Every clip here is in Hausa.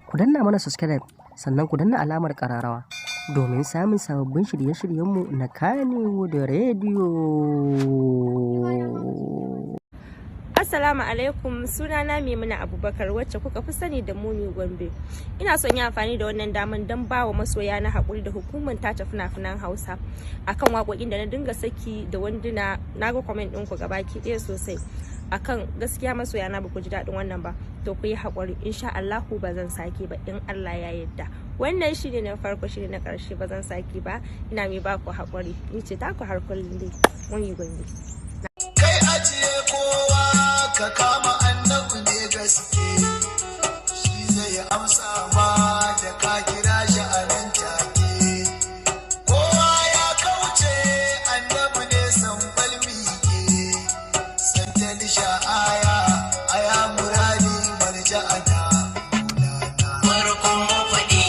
Ku danna mana subscribe, sannan ku danna alamar ƙararrawa domin samun sababbin shirye-shiryenmu na Kannywood Radio. Assalamu alaikum, sunana Maimuna Abubakar, wacce kuka fi sani da Mumi Gombe. Ina son yi amfani da wannan daman don ba wa masoya na haƙuri da hukumar tace fina-finan Hausa akan waƙoƙin da na dinga saki da wanduna. Na ga comment ɗinku gabaki ɗaya sosai. Akan gaskiya masoya na, ba ku ji daɗin wannan ba, to ku yi haƙuri. Insha Allahu ba zan sake ba in Allah ya yarda. Wannan shi ne na farko, shi ne na ƙarshe, ba zan sake ba. Ina mai ba ku haƙuri. Ni ce taku har kullum dai, Mumi Gombe. Kai, ajiye kowa, ka kama Annabi ne gaske, shi zai amsa ma da ka kira shi a nan take. Kowa ya kauce, Annabi ne san balmike santali aya aya muradi marja'ana mulana. Farkon mafaɗi.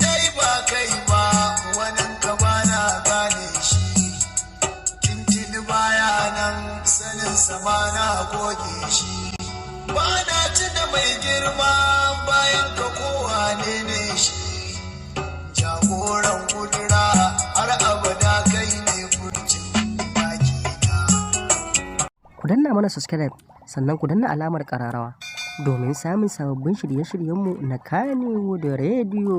Dai ba kai ba, wanin ka bana gane shi. Tintini baya nan, sanin sama na goge shi. Ba na tuna mai girma bayan ka, kowa ne ne shi. Jagoran kudura har abada, kai ne furcin baki na. Ku danna mana subscribe, sannan ku danna alamar ƙararrawa domin samun sababbin shirye-shiryenmu na Kannywood Radio.